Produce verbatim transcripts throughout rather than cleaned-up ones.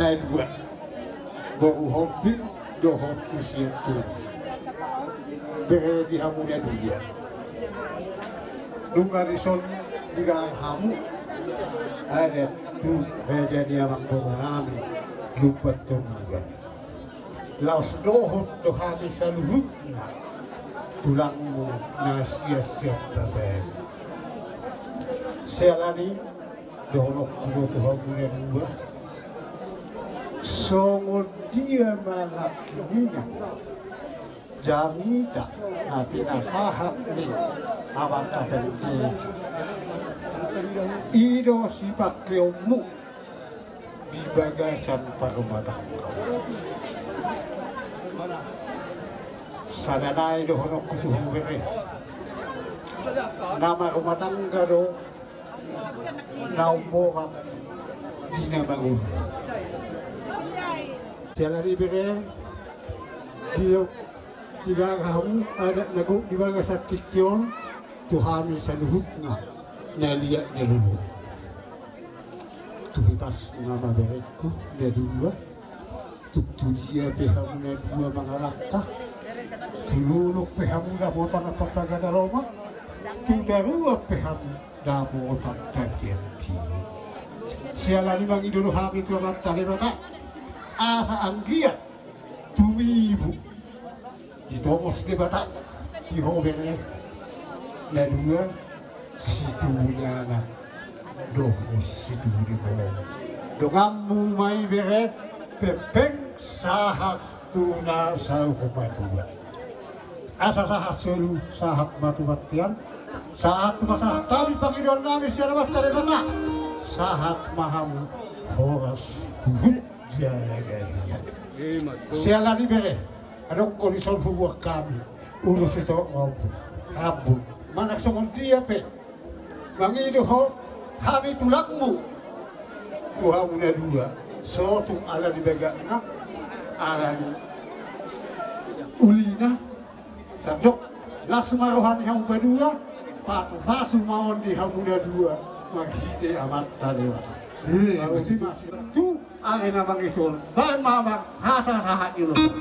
Naeng dua boru Hombing dohot tu Sianturi. Bere di hamu na dua. Nunga dison digarar hamu adat tu raja ni amangboru nami Lumban Toruan. Laos dohot do hami saluhutna tulangmu na sian sian babamu. Siala ni i dohononku do tu hamu na dua. Songon dia ma na inna jamita na pinasahat ni amanta pendeta, i do sipangkeonmu di bagasan parrumatanggaon. Sada nai dohononku tu ho bere, na marrumatangga do na umborat di na mangolu. Siala ni i bere, di, digarar hamu adat na gok di bagasan tingki on tu hami saluhutna na liat na lolo. Tu hepasna ma berengku na dua. Tung tu dia pe hamu na dua mangalangka, tu dolok pe hamu dapotan na parsagada lomak, tu toruan pe hamu dapotan tagian tingki. Siala ni i mangido do hami tu Amanta Debata asa anggiat tumibu ditomos Debata di ho bere na dua, situbu ni anak dohot situbu ni boru. Donganmu ma i bere, pengpeng sahat tu na saur matua. Asa sahat solu, sahat ma tu bontean, sahat tu pasahat hami pangidoan nami sian Amanta Debata, sahat ma hamu horas huhut jala na liat. Siala ni i bere, adong do dison huboan hami ulos sitorop ma ombun. Manang songon dia pe mangido ho hami tulangmu tu hamu na dua, so tung ala ni bagakna, ala ni ulina, sandok las ma roha ni hamu na dua, pasupasu ma on di hamu na dua marhite Amanta Debata. Boti ma sian tu ari na mangihut on, baen ma amang hasahasahat ni ulos on.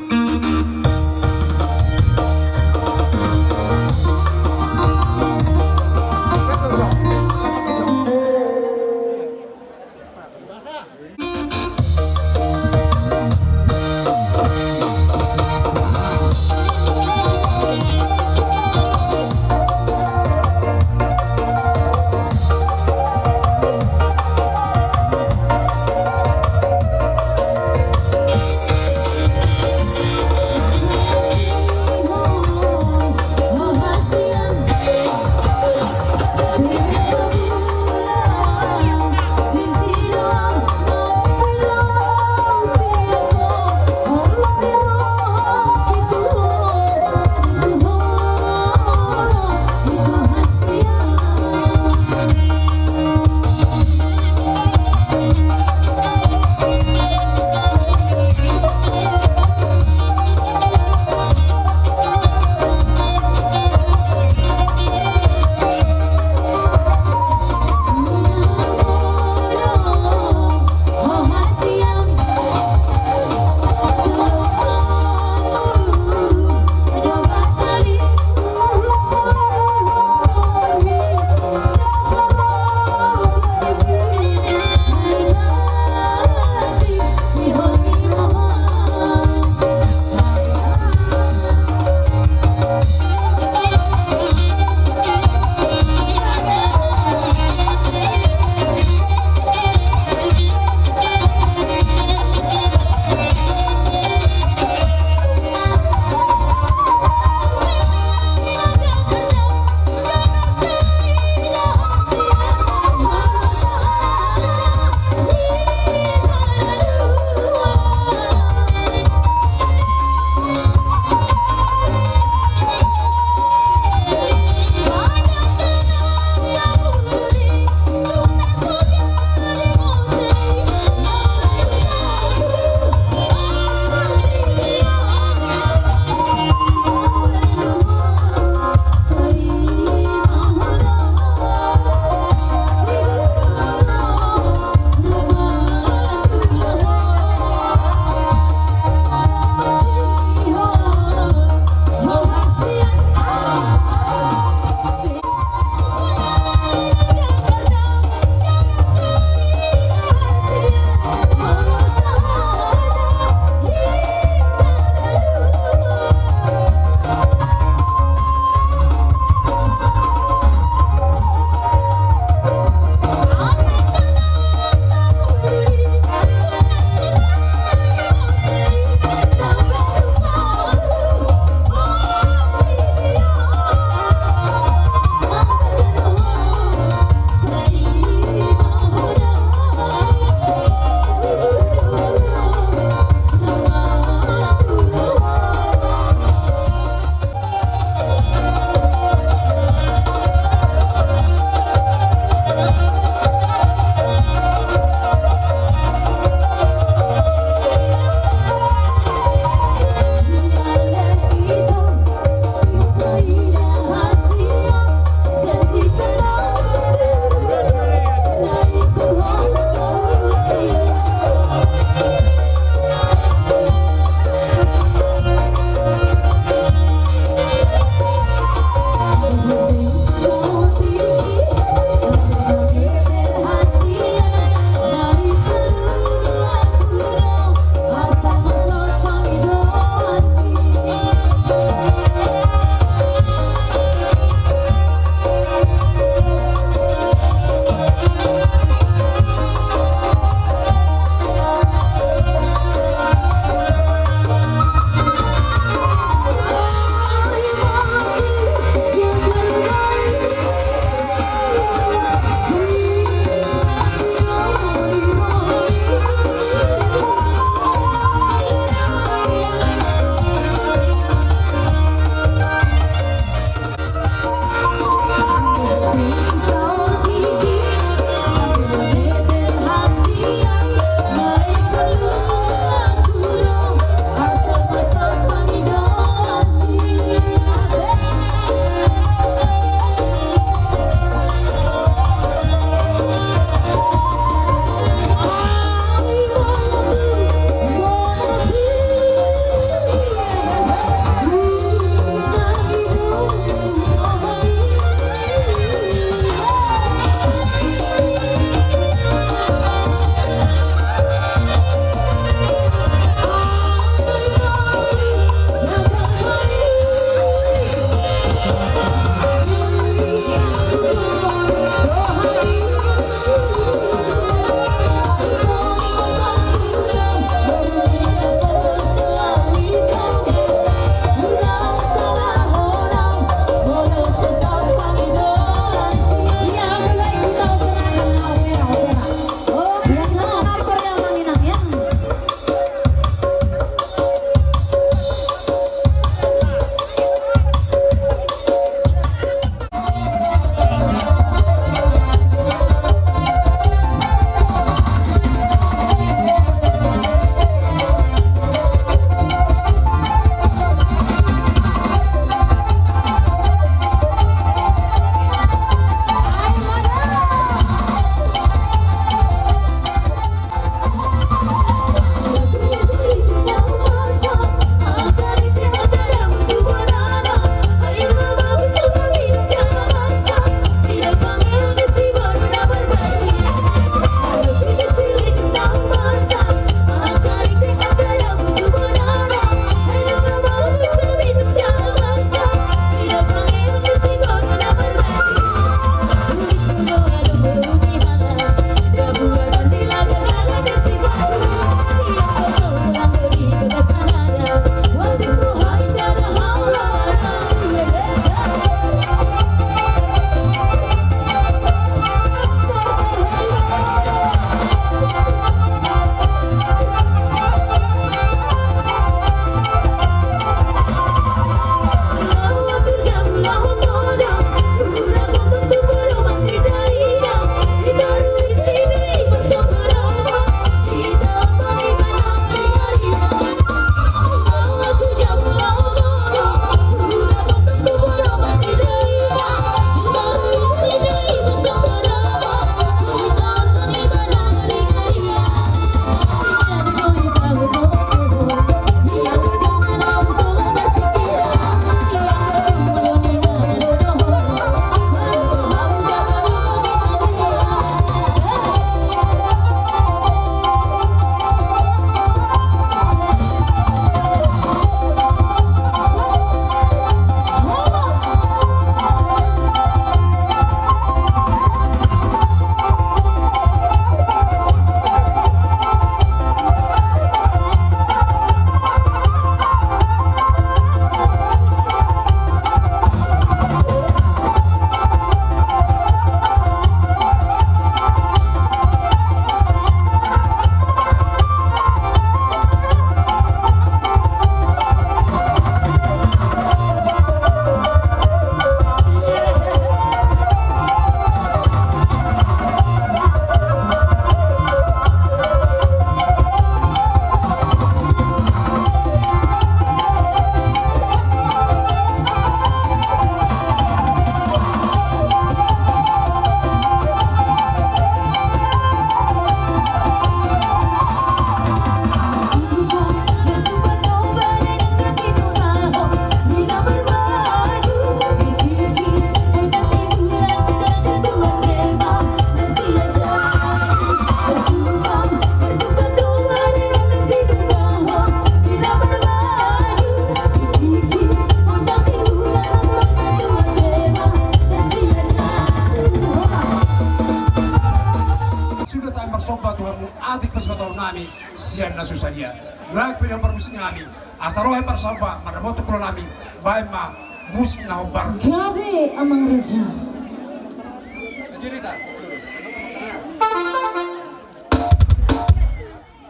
Sadia. Nunga pe di hamu parmusik nami, asa ro hami marsomba mandapothon kula nami, baen ma musik na hombar. Gabe amang raja.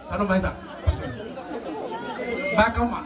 Sano ma hita. Baen hamu ma.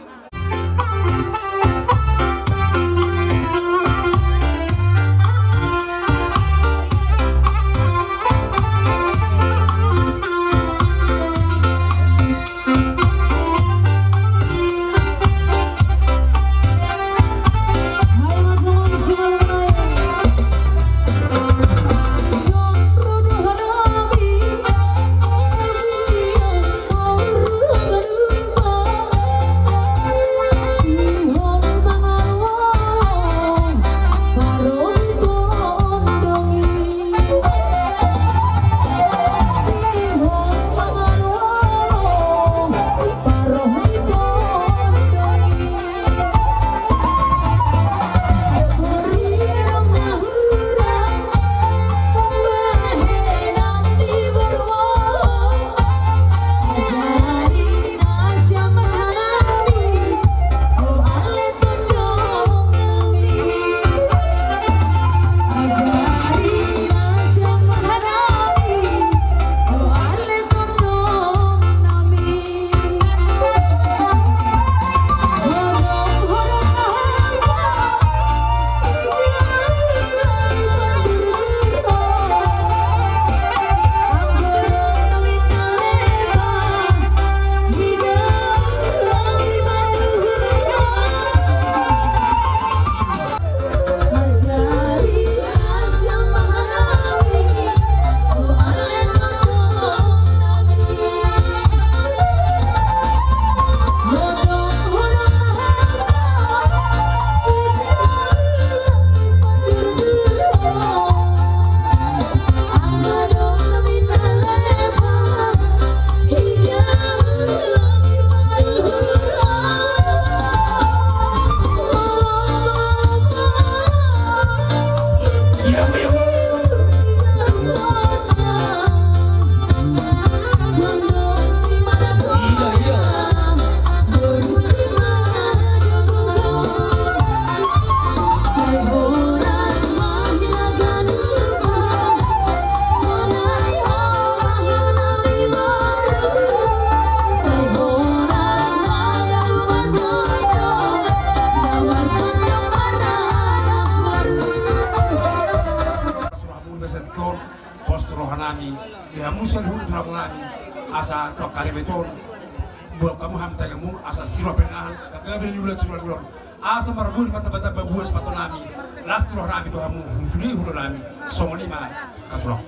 Pos tu roha nami di hamu saluhut tulang nami, asa tu angka ribet on buat hamu hami tangiangmu, asa siro pengahan kagabe ni ula tulang on, asa marbudi martamba-tamba buat sipato nami. Las tu roha nami tu hamu, sude hulo nami. Songon i ma angka tulang.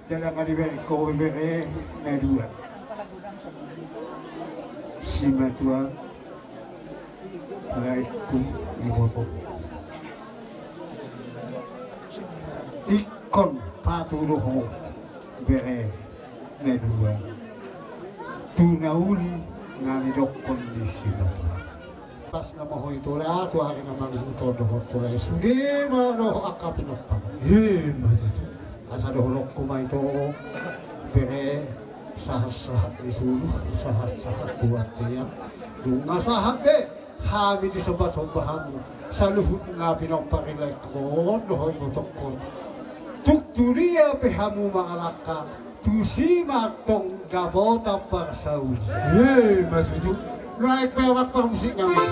Jala nga dibereng ho bere na dua, simatua laengku iboto. Ingkon patudu ho bere na dua tu na uli na nidokkon ni simatua. Pas nama ho i tola tu ari na mangihuthon dohot tola i sude ma dohot angka pinompar. Ima tutu. Asa dohononku ma ito bere, sahat-sahat ni solu, sahat-sahat tu bontean. Nunga sahat be hami disomba-somba hamu saluhut na pinompar ni laengkon dohot ibotongkon. Tung tu dia pe hamu mangalangka, tusi ma antong dapotan parsaulian. Ima tutu. Naeng pe amang parmusik nami.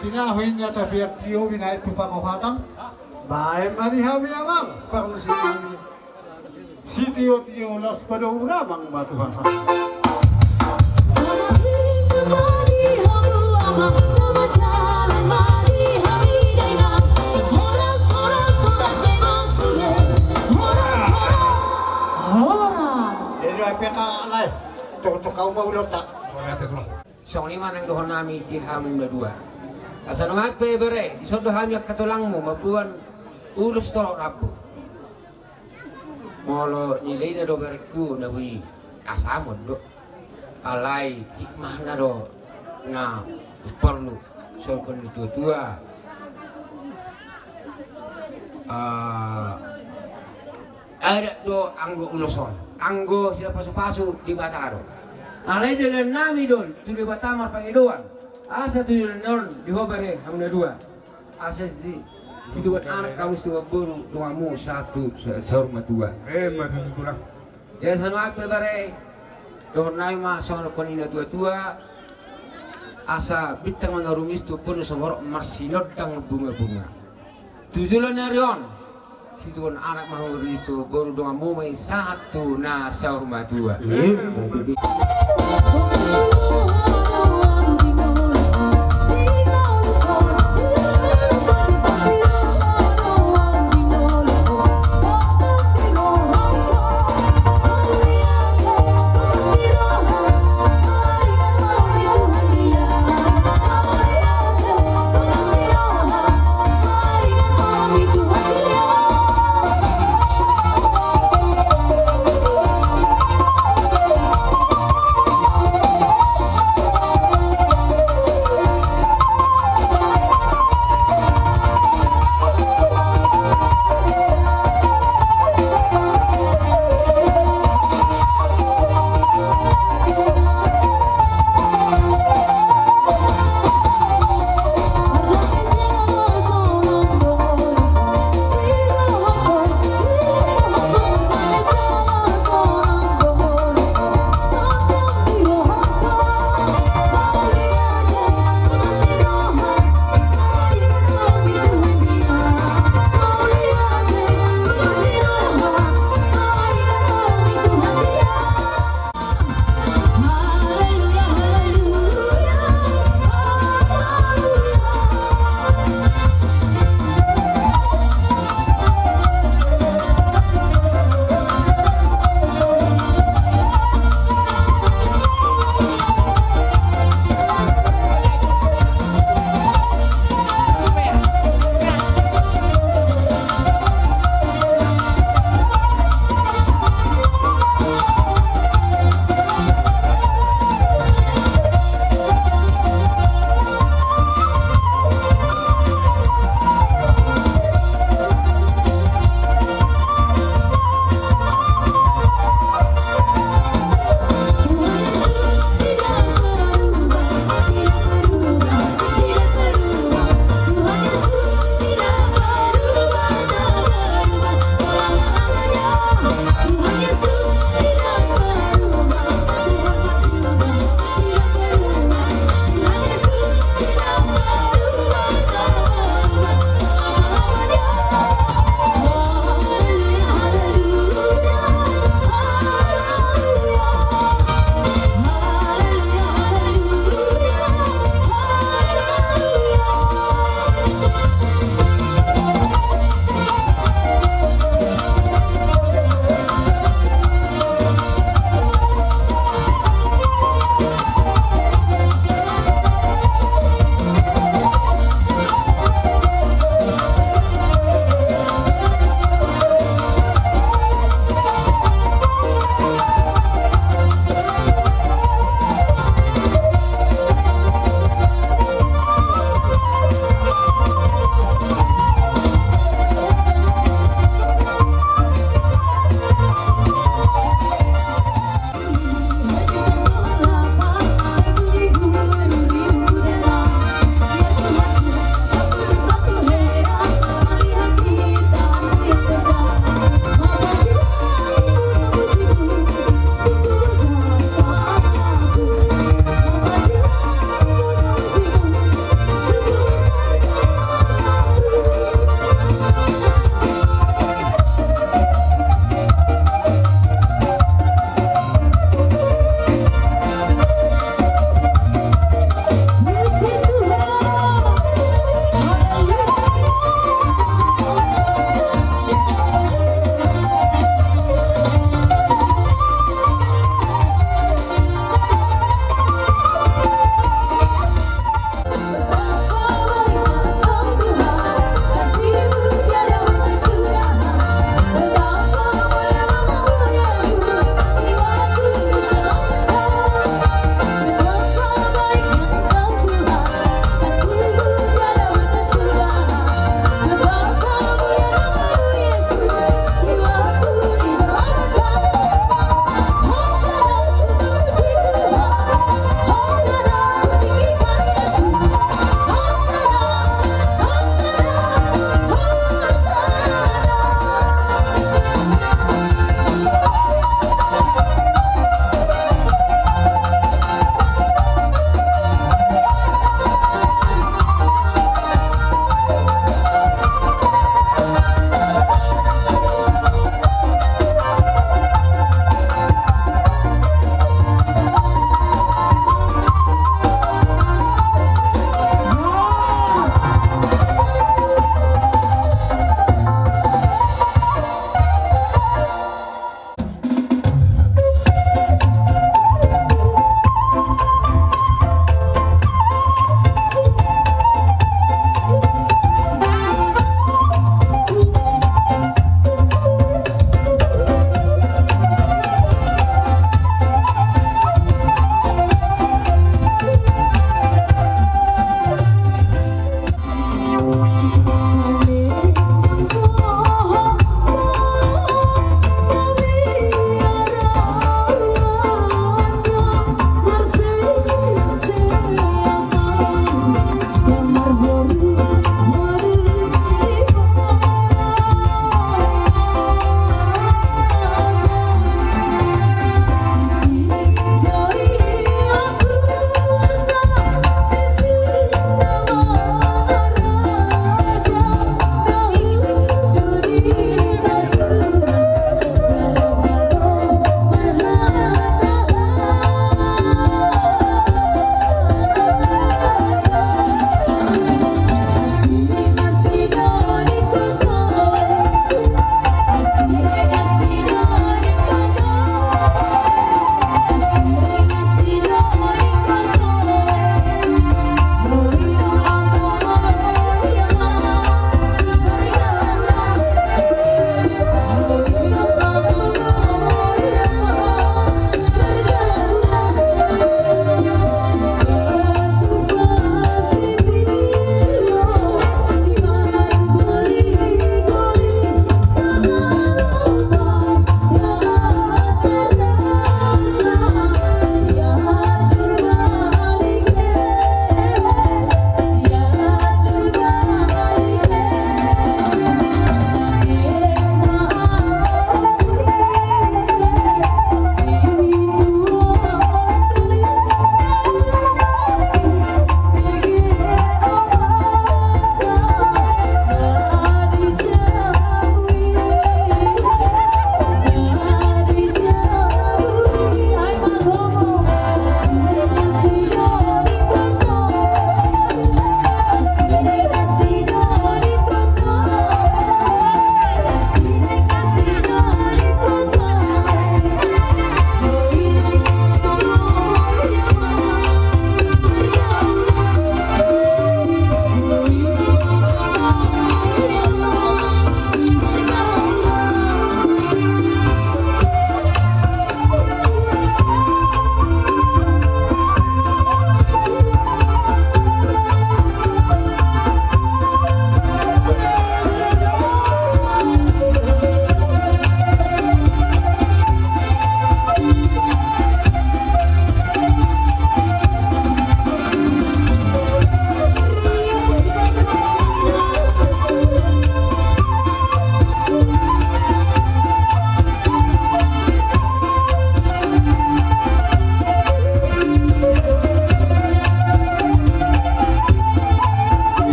Tinahu inna tapian tio binaen tu pangohatan. Baen ma di hami amang parmusik nami. Sitio-tio las padohut amang ma tu hasa. Jadi apa kau lah? Cocok kau mau ulang tak? Songon i ma naeng dohonon nami di hamu na dua. Asa nunga pe bere, dison do hami angka tulangmu mamboan ulos torop rambu. Molo nilaina do berengku na boi, asa amon do. Alai hikmahna do na porlu songon ni tua-tua. Ah, adat do anggo ulos on, anggo sian pasu-pasu Debata do. Alai dalan nami do on tu Debata marpangidoan, asa tu dalan on dihobar i hamu na dua. Asa di, situan anak hamu situan boru donganmu satu sa-, saur matua. Emma tutu tulang. Jadi sanuhut pe bere, dohonon nami ma songon na nidok ni na tua-tua, asa bintang ma na rumiris tu ompunmu songon marsinondang bunga-bunga. Tu joloan ni ari on, situan anak ma hamu rumiris tu boru donganmu ma i sahat tu na saur matua. Emma tutu.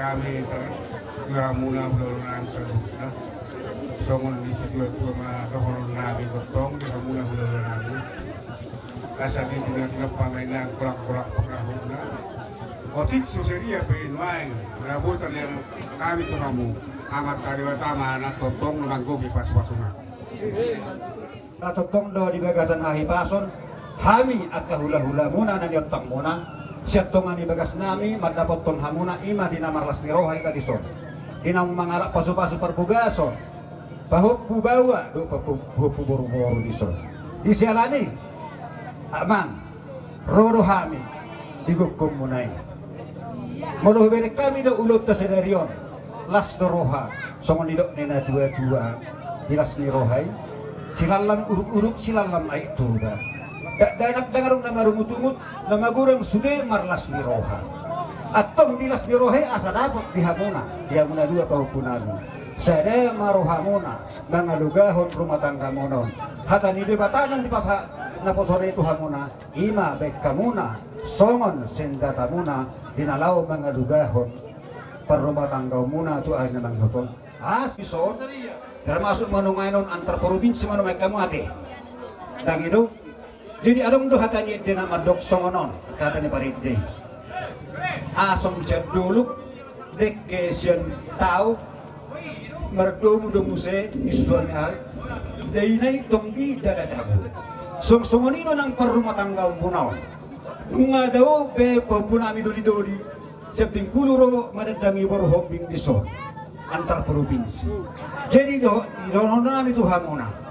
Hami tar, di hamuna hulahula nami saluhutna. Songon ni situatua ma dohonon nami tongtong di hamuna hulahula nami. Asa di tina-tina pamainna, kolak-kolak pangarahutna. Otik so sadia pe nuaeng na boi tarida nami tu hamu, Amanta Debata ma na tongtong na manggohi pasu-pasuna. Na tongtong do di bagasan hahipason, hami angka hulahulamuna na niontangmuna, sian tonga ni bagasnami mandapothon hamuna, i ma di na marlas ni roha hita dison, di naung mangalap pasu-pasu parbogason, pahompu baoa dohot pahompu boruboru dison. Di siala ni i, amang, ro do hami di gokhonmuna i. Molo hubereng hami do ulaonta sadari on, las do roha, songon nidok ni natuatua, di las ni roha i, silallam uruk-uruk, silallam aek Toba. Dakdanak ndang adong na marungutungut, na magodang sude marlas ni roha. Antong di las ni roha i asa dapot di hamuna, di hamuna dua pahompunami, sada ma rohamuna mangalugahon rumah tanggamuna on. Hata ni Debata nang dipasahat naposona i tu hamuna, i ma baen hamuna songon senjatamuna di na laho mangalugahon parrumatanggaonmuna tu ari na mangihut on. Asa dison, termasuk ma nuaeng on antar provinsi ma nuaeng hamu ate. Ndang i do. Jadi adong do hata ni ende na mandok songon on, hata ni parende i. Asong sian dolok, dengke sian tao, mardomu do muse, isuan ni ari, dainai tonggi jala jabu. Songon-songon i do nang parrumatanggaonmuna on. Nunga dao be pahompunami doli-doli, sian Bengkulu ro mandandangi boru Hombing dison, antar provinsi. Jadi dohot, dohonon nami tu hamuna,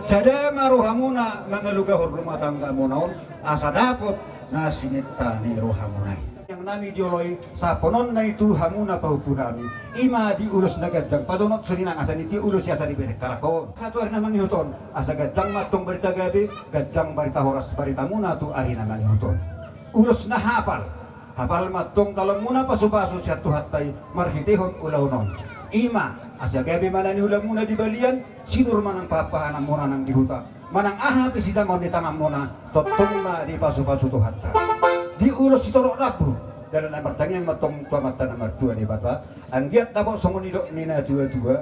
sada ma rohamuna mangalugahon rumah tanggamuna on, asa dapot na sininta ni rohamuna i. Tangiang nami di olo i, sahathonon nai tu hamuna pahompunami, i ma di ulos na ganjang, pajonok songon i nang asa ni tio ulos i asa dibereng halak on. Sahat tu ari na mangihut on, asa ganjang ma antong barita gabe, ganjang barita horas baritamuna tu ari na mangihut on. Ulos na hapal, hapal ma antong talamuna pasu-pasu sian Tuhanta i marhitehon ulaon on. I ma, asa gabe ma na niulamuna di balian, sinur ma nang pahan-pahananmuna nang di huta, manang aha pe sijamaon ni tanganmuna, tongtong ma dipasu-pasu Tuhanta. Di ulos sitorop rambu, dalan na martangiang ma antong tu Amanta na martua Debata, anggiat dapot songon nidok ni natuatua,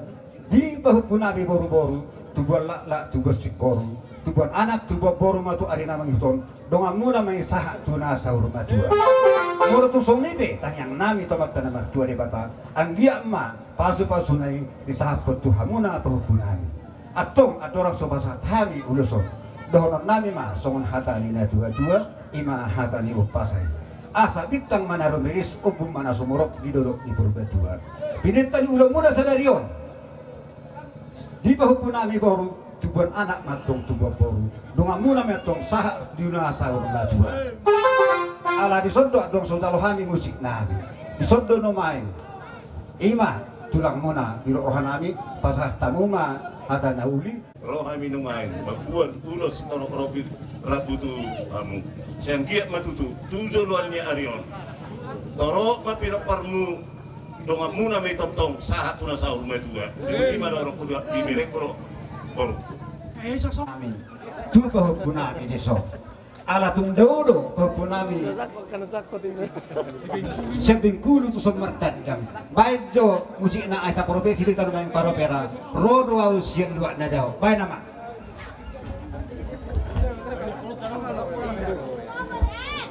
di pahompunami boruboru, tubuan laklak, tubuan singkoru, tubuan anak, tubuan boru ma tu ari na mangihut on, donganmuna ma i sahat tu na saur matua. Molo tung songon i pe tangiang nami tu Amanta na martua Debata, anggiat ma pasu-pasuna i disahaphon tu hamuna pahompunami. Antong andorang so pasahat hami ulos on, dohonon nami ma songon hata ni natuatua, i ma hata ni umpasa i. Asa bintang ma na rumiris, ombun ma na sumorop di dolok ni Purbatua. Pinangido ni ulaonmuna sadari on, di pahompunami boru, tubuan anak ma antong tubuan boru, donganmuna ma antong sahat di na saur matua. Ala dison do andorang so hujalo hami musiknami, dison do nuaeng. I ma tulangmuna, didok rohanami, pasahat hamu ma hata na uli. Ro hami nuaeng mamboan ulos sitorop rambu tu hamu. Sai anggiat ma tutu tu joloan ni ari on, torop ma pinomparmu, donganmuna ma i tongtong sahat tu na saur matua. Jadi i ma dohononku, diberengku do, boru. Amin. Tu pahompunami dison. Ala tung dao do pahompunami sian Bengkulu tuson martandang. Baen jo musikna, ai saprofesi do hita nuaeng, paropera. Ro do ahu sian luat na dao. Baen, amang.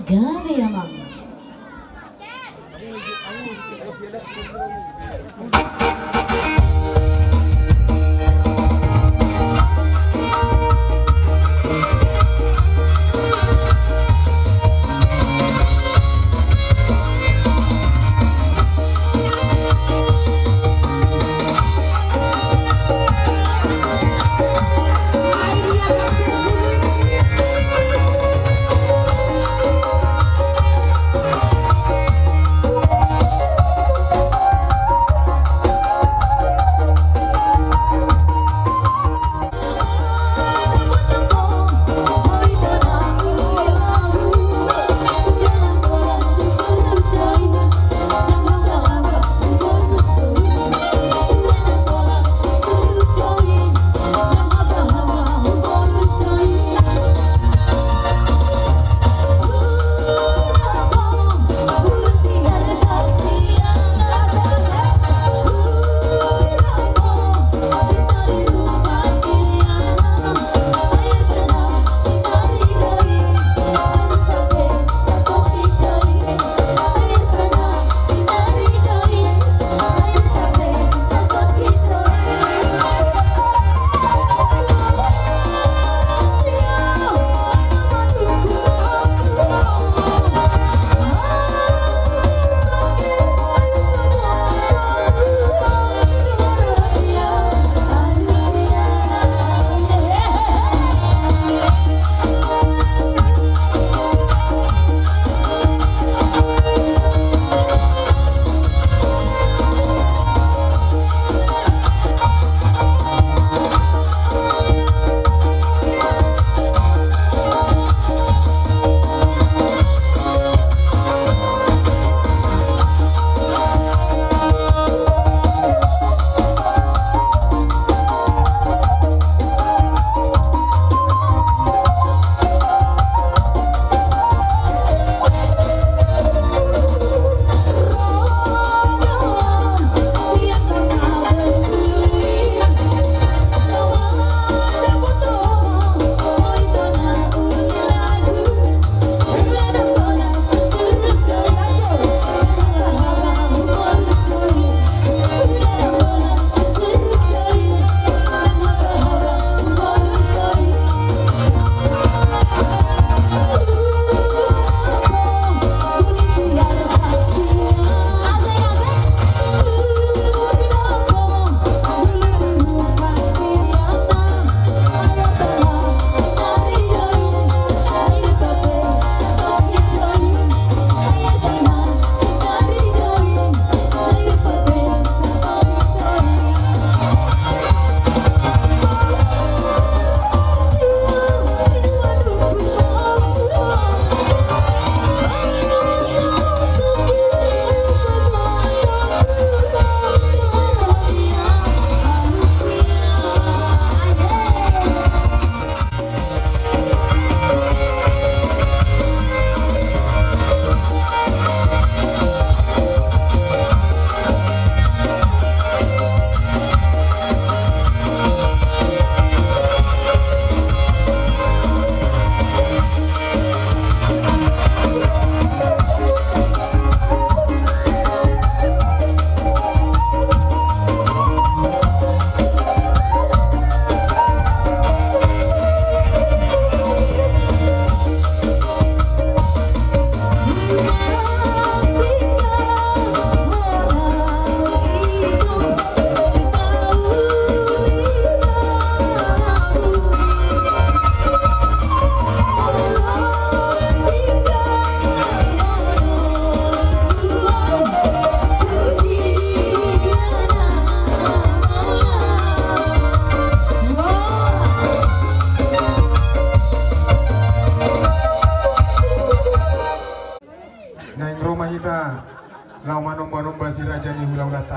Gabe, amang.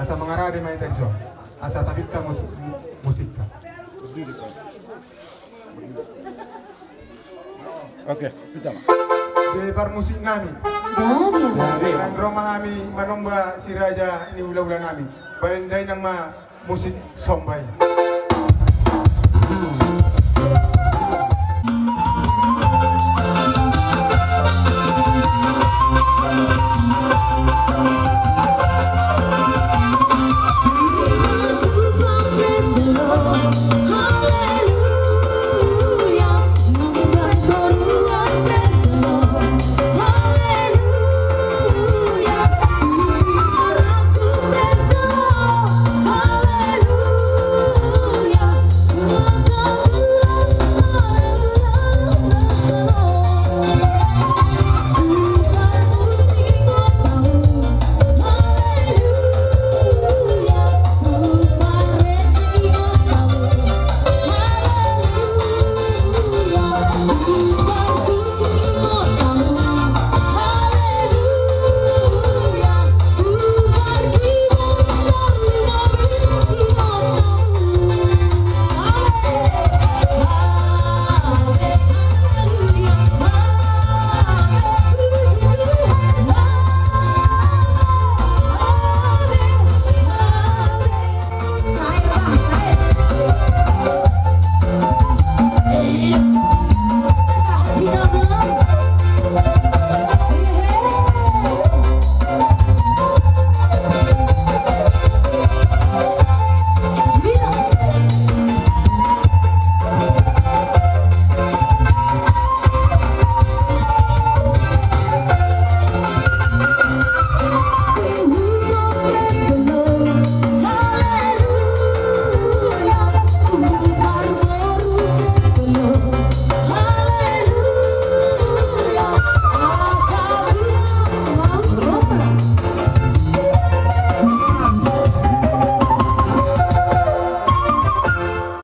Asa mangarade ma hita dison. Asa tapinta mu-, musikta. Oke, pinta ma. Di parmusik nami. Dari. Dari. Nang ro ma hami manomba si raja ni hulahula nami. Baen dainang ma musik somba i.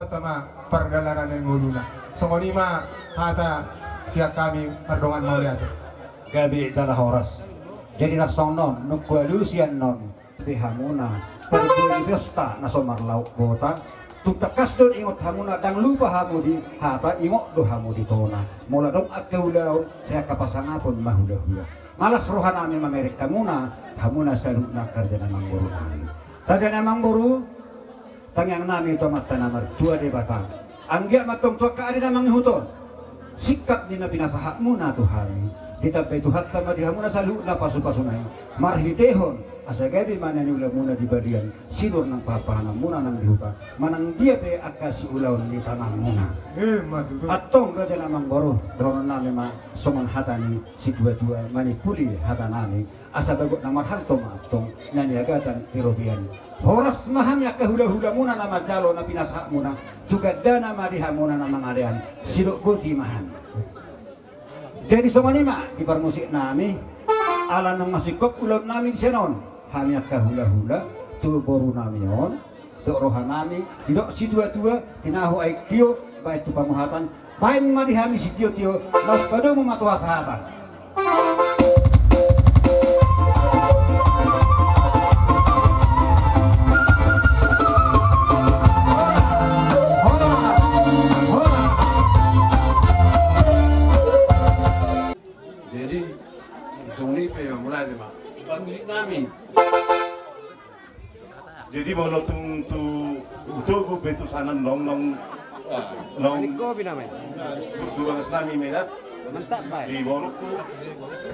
Pertama, pardalanan ni ngoluna. Songon i ma hata sian hami mardongan mauliate. Gabe jala horas. Jadi tarsongon on, nunga alusi annon. Di hamuna, parbue ni pesta na so marlaok bota, tung tangkas do ingot hamuna, ndang lupa hamu di hata, ingot do hamu di tona. Molo adong angka ulaon, sai angka pasangapon ma hulahula. Malas roha nami mamereng hamuna, hamuna saluhutna angka raja ni amangboru nami. Raja ni amangboru, tangiang nami tu Amanta na martua Debata. Anggiat ma antong tu angka ari na mangihut on, singkat ni na pinasahatmuna tu hami, ditambai Tuhanta ma di hamuna saluhutna pasupasuna i, marhitehon asa gabe ma na niulamuna di balian, sinur nang pahanpahananmuna nang di huta, manang dia pe angka siulaon ni tanganmuna. Emma tutu. Antong raja ni amangboru, dohonon nami ma songon hata ni situatua, manimpuli hata nami. Asa bagot na marhalto ma antong na niagatan di robean. Horas ma hami angka hulahulamuna na manjalo na pinasahatmuna, tu gandana ma di hamuna na mangalean, sidok boti ma hami. Jadi songon i ma di parmusik nami, ala nunga singkop ulaon nami di sian on, hami angka hulahula, tu boru nami on, dok roha nami, didok situatua, tinahu aek tio, baen tu pamuhatan, baen ma di hami sitiotio, laos padomu ma tu hasahatan. Jadi, songon i pe, mulai ma. Parmusik nami. Jadi molo tung tu, tu togu pe tu sana nong, nong, nong, tu bagas nami ma i da. Di borukku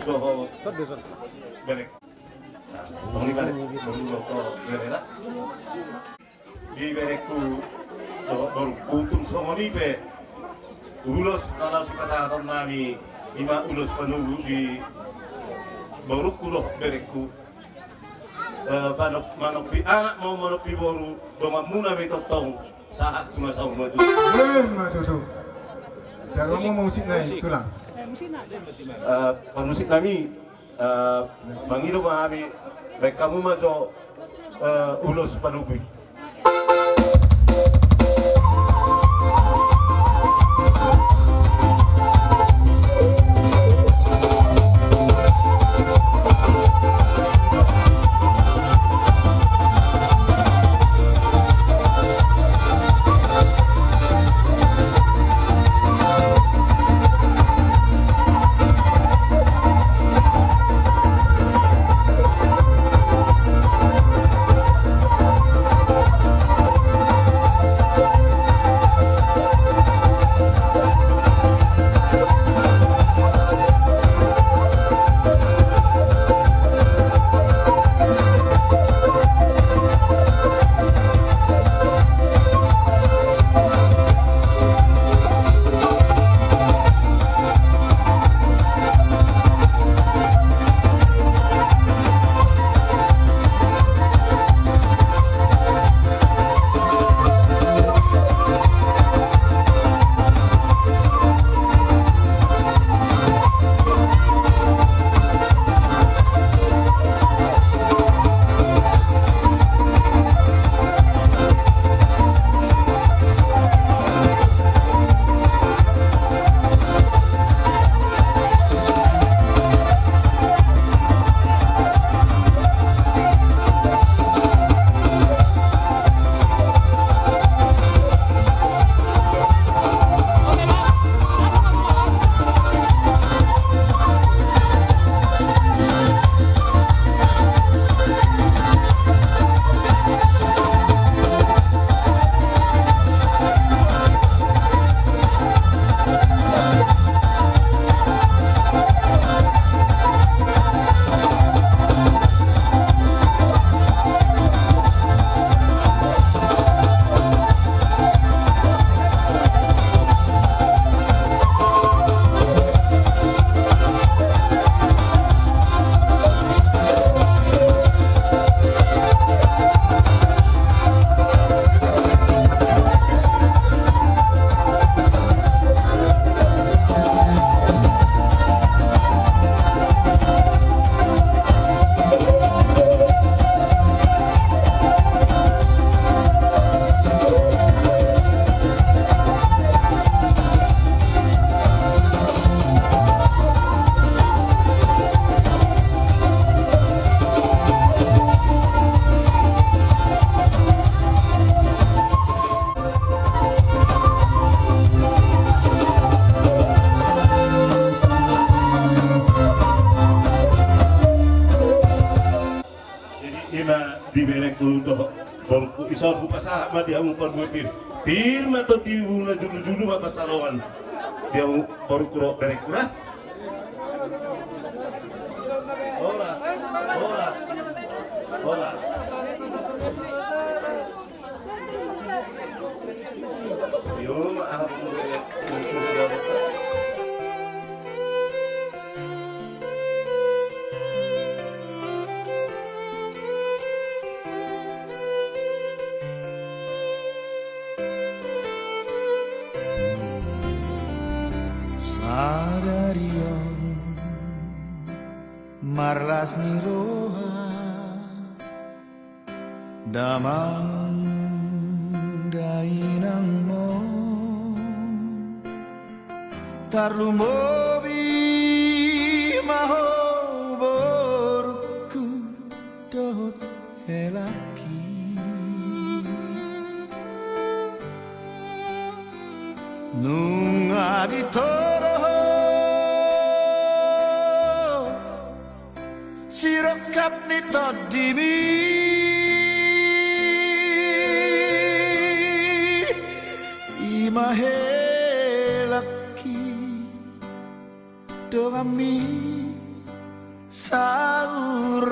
dohot berek. Nong di berek, borukku dohot berek da. Di berengku dohot borukku, tung songon i pe ulos na laos sipasahaton nami, i ma ulos panogu di borukku dohot berengku. Eh, panop-, manompi anak ma, manompi boru, donganmuna ma i tongtong, sahat tu na saur matua. Emma tutu. Jalo ma musik nai, tulang. Eh, parmusik nami, eh, mangido ma hami, baen hamu ma jo, eh, ulos panogu i. Sahat hupasahat ma di hamu parbue pir. Pir ma tondimuna, julu-julu ma pansalongan. Di hamu borungku dohot berengku, da. Horas, horas, horas. Yo, aha pun bere. Sadari on marlas ni roha damang dainangmon, tarlumobi ma ho borungku dohot helangki. Nunga ditoro ho sirongkap ni tondimi, i ma helangki, donganmi saur